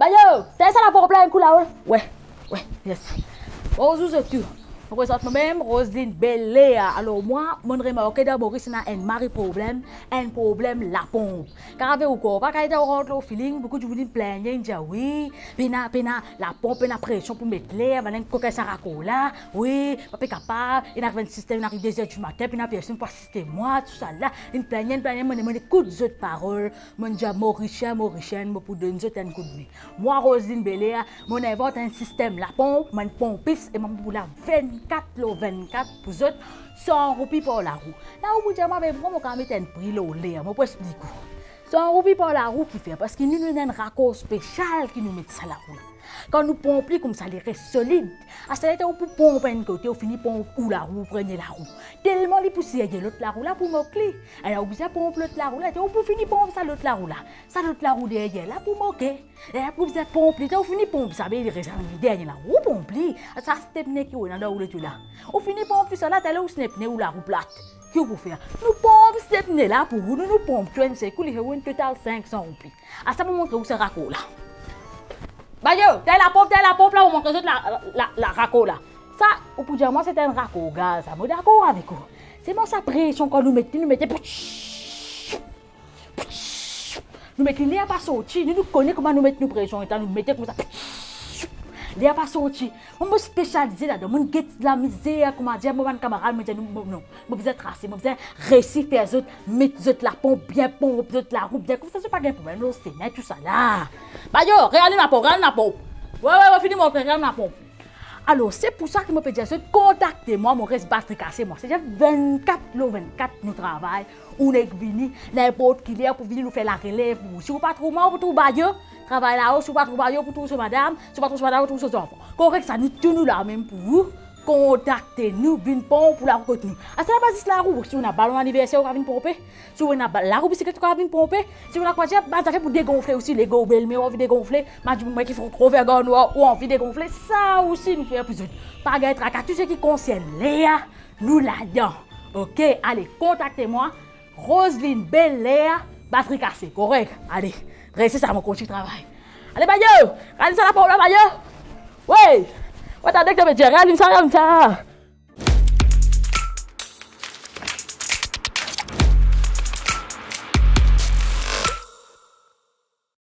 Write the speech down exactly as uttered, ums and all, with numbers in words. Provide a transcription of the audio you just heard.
Ayo, tagn sa laponp la enn kou la, wi. Wi, wi, yes. Bonzour zot tou. Mo prezant mwa mem, Roseline Belair. Alor mwa, mo'nn remarke dan Moris ena enn mari problem, enn problem laponp. Karav ou kor, pa kapav rant lor feeling, boukou dimoun inn pligne, inn dir wi, pena, pena laponp, pena presion pou met ler, bann kokin sa rakor la, wi, pa pe kapav, inn ariv enn sistem, inn ariv de zer dimatin, pena personn pou asiste mwa, tousala, inn pligne, inn pligne, mo'nn, mo'nn ekout zot parol, mo'nn dir Morisien, Morisienn, mo pou donn zot enn koudme. Mwa, Roseline Belair, mo'nn invant enn sistem laponp, mo'nn ponpis, e mo'nn pou la vennkat lor vennkat pou zot, san roupi par larou. La ou pou dir mwa, be, mo kapav met enn pri lor ler, mo pou explik ou. San roupi par larou kifer, parski nou, nou ena enn rakor spesial ki nou met sa larou la. Kan nou ponp li koumsa, li res solid. Aster la, ou pou ponp enn kote, ou fini ponp ou larou, premie larou. Telman li pou serye, lot larou la pou mok li. Ala ou bizin ponp lot larou la, ou pou fini ponp sa lot larou la. Sa lot larou deryer la pou moke. E apre ou bizin ponp li, ou fini ponp sa, be li res deryer la. Ou ponp li, sa stepne ki ou ena dan ou letou la. Ou fini ponp tousala, taler ou stepne ou larou plat. Ki ou pou fer? Nou ponp stepne la pou ou, nou, nou ponp to enn sel kou, li fer ou enn total sink san roupi. Aster mo montre ou sa rakor la. Bayo, tagn laponp, tagn laponp la, mo montre zot la, la, la rakor la. Sa, ou pou dir mwa, se enn rakor gaz, sa, mo dakor avek ou. Selman sa presion kan nou met li, nou mete poutch, poutch. Nou met li, ler pa sorti, nou, nou kone kouma nou met nou presion, eta nou mete koumsa, poutch, ler pa sorti. Mo, mo spesialize ladan, mo'nn get lamizer, kouma dir, mo bann kamarad, mo dir, nou, mo, non. Mo bizin trase, mo bizin resi fer zot, met zot laponp bien, ponp zot larou bien, koumsa zot pa gagn problem lor semin, tousala. Bayo, realim laponp, realim laponp. Wi, wi, wi, fini montre, realim laponp. Alor, se pou sa ki mo pe dir zot, kontakte mwa, mo res batri kase mwa. Se vennkat lor vennkat nou travay, ou nek vini, ninport ki ler pou vini nou fer larelev pou ou. Si ou pa trouv mwa, ou pou trouv Bayo, travay lao, si ou pa trouv Bayo, ou pou trouv so madam, si ou pa trouv so madam, ou trouv so zanfan. Korek sa, nou tou nou la mem pou ou. Kontakte nou, vinn ponp ou larou kot nou. Aster la pa zis larou, si ou ena balon aniverser, ou kapav vinn ponpe. Si ou ena ba-, larou bisiklet, ou kapav vinn ponpe. Si ou ena kwa dir, bann zafer pou degonfle osi, lego, belmer, ou anvi degonfle, bann dimoun ki finn tro fer garnwar, ou anvi degonfle, sa osi nou fer pou zot. Pa gagn traka, tou seki konsern ler, nou ladan. Oke, ale, kontakte mwa. Roseline Belair, batri kase, korek. Ale, reste sa, mo kontign travay. Ale, Bayo, realim sa laponp la, Bayo. Wey, ou tande ki mo pe dir, realim sa, realim sa.